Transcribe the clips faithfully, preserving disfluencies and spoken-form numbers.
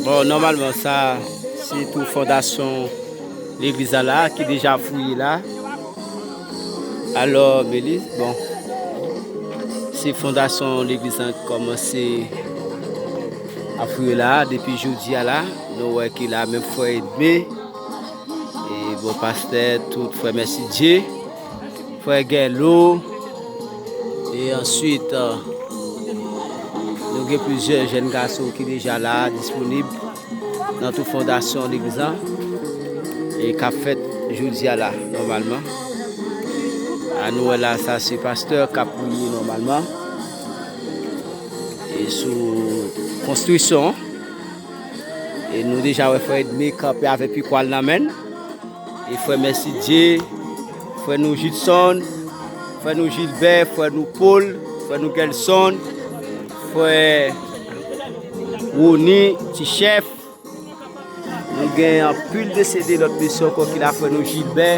Bon, nòmalman, sa, se tou fondasyon legliz la la, ki deja fouye la. Alò, Melis, bon, se fondasyon legliz la ki kòmanse ap fouye la, depi jodi a la, nou wè ki la, menm frè Edme, e bon, pastè, tout frè Mèsidye, frè Gèlo, e answit, euh, nou gen plizyè jèn gason ki deja la, disponib nan tou fondasyon legliz la, e k ap fèt jodi a la, nòmalman. A nou wè la, sa se pastè k ap priye nòmalman. E sou konstriksyon, e nou deja wè frè Edme kanpe avèk pikwa l nan men l. E frè Mèsidye, frè nou Jidson, frè nou Jilbè, frè nou Pòl, frè nou Gèlson, frè Woni, Ti Chèf. Nou gen anpil desede lòt mesye ankò ki la, frè nou Jilbè,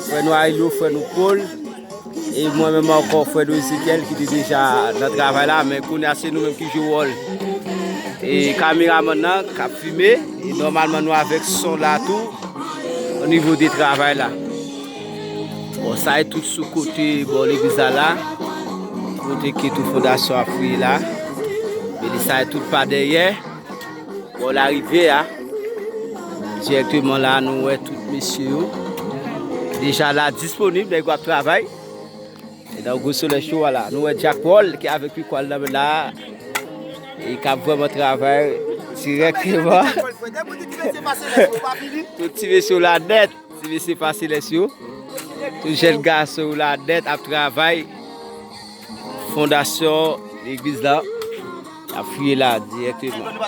frè nou Aylo, frè nou Pòl. E mwen menm ankò, frè nou Ezekyèl ki te deja nan travay la, men kounye a se nou menm ki jwe wòl e kameramann nan k ap filme. E nòmalman nou avèk son la tou, o nivo de travay la. Bon, sa e tout sou kote bò legliz la la, kote ke tou fondasyon ap fouye la. Men sa e tout pa dèyè. Bò larivyè a, dirèkteman la, nou wè tout mesye yo deja la disponib, nèg yo ap travay. E nan gwo solèy cho a la, nou wè Jack Paul ki avèk pikwa l nan men la, e k ap vrèman travay dirèkteman. Tout ti mesye yo la nèt, ti mesye pase lès yo. Tout jèn gason yo la nèt ap travay. Fondasyon legliz la ap fouye la dirèkteman.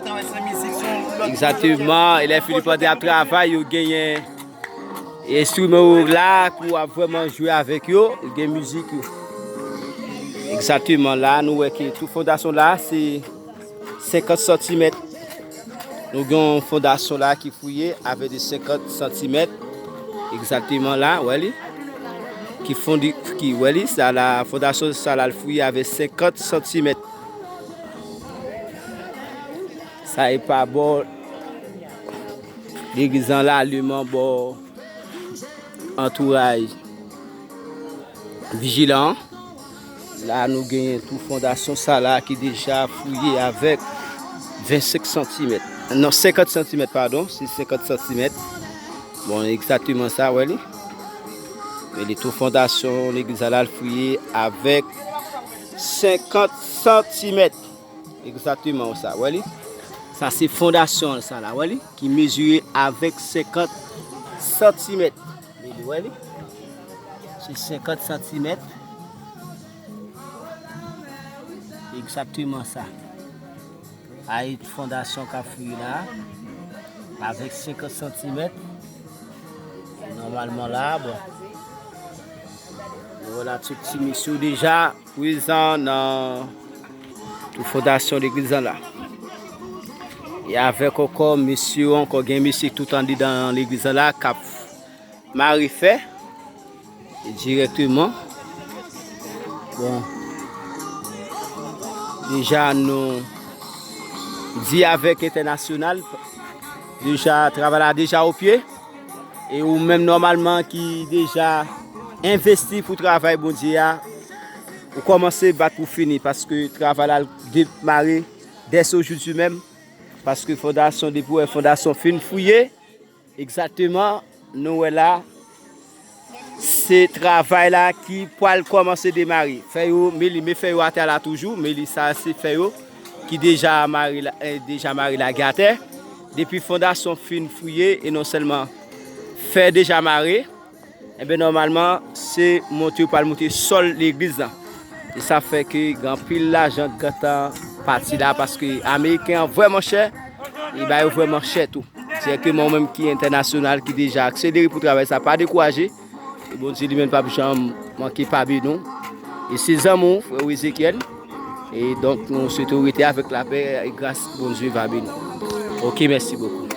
Egzakteman. E lè Philippe André ap travay, yo genyen enstriman yo la pou ap vrèman jwe avèk yo, gen mizik yo. Egzakteman, la, nou wè ke tou fondasyon la, se senkant santimèt. Nou gen yon fondasyon la ki fouye avèk de senkant santimèt. Egzakteman, la, wè li. Ki fondi, ki, wè li, sa la, fondasyon sa la, l fouye avèk senkant santimèt. Sa e pa bò legliz lan la, liman bò antouraj Vijilan. La, nou genyen tou fondasyon sa la ki deja fouye avèk vennsenk santimèt. Non, senkant santimèt, padon, se senkant santimèt. Bon, egzakteman sa, wè li. Men li tou fondasyon legliz la, l fouye avèk senkant santimèt. Egzakteman sa, wè li. Sa se fondasyon sa la, wè li, ki mezire avèk senkant santimèt. Men li, wè li. Se senkant santimèt. Egzakteman sa. Ay fondasyon k ap fouye la, avèk senkant santimèt. Nòmalman la, bon. Nou wè la tout ti mesye yo deja prezan nan tou fondasyon legliz lan la. E avèk ankò mesye yo, ankò gen mesye tout andedan legliz lan la k ap mare fè dirèkteman. Bon. Deja nou di avèk entènasyonal, deja travay la deja o pye. E ou menm nòmalman ki deja envesti pou travay Bondye a, ou kòmanse bat pou fini, paske travay la demare dès aujourd'hui menm, paske fondasyon, depi w wè fondasyon fin fouye, egzakteman, nou wè la, se travay la ki pral kòmanse demare. Fè yo, men li, men fè yo atè la toujou, men li sa se fè yo ki deja mare la, eh, deja mare lage atè. Depi fondasyon fin fouye, e non sèlman fè deja mare, enben nòmalman se monte yo pral monte sòl legliz lan. E sa fè ke gen anpil lajan k gentan pati la, paske ameriken an vrèman chè, e ba yo vrèman chè tou. Dirèkteman, ou menm ki entènasyonal, ki deja akselere pou travay sa, pa dekouraje. E Bondye li menm p ap janm manke pa beni w. E se zanmi w, frè w Ezekyèl. E donk, nou swete w rete avèk lapè e gras Bondye va beni w. Ok, mèsi bokou.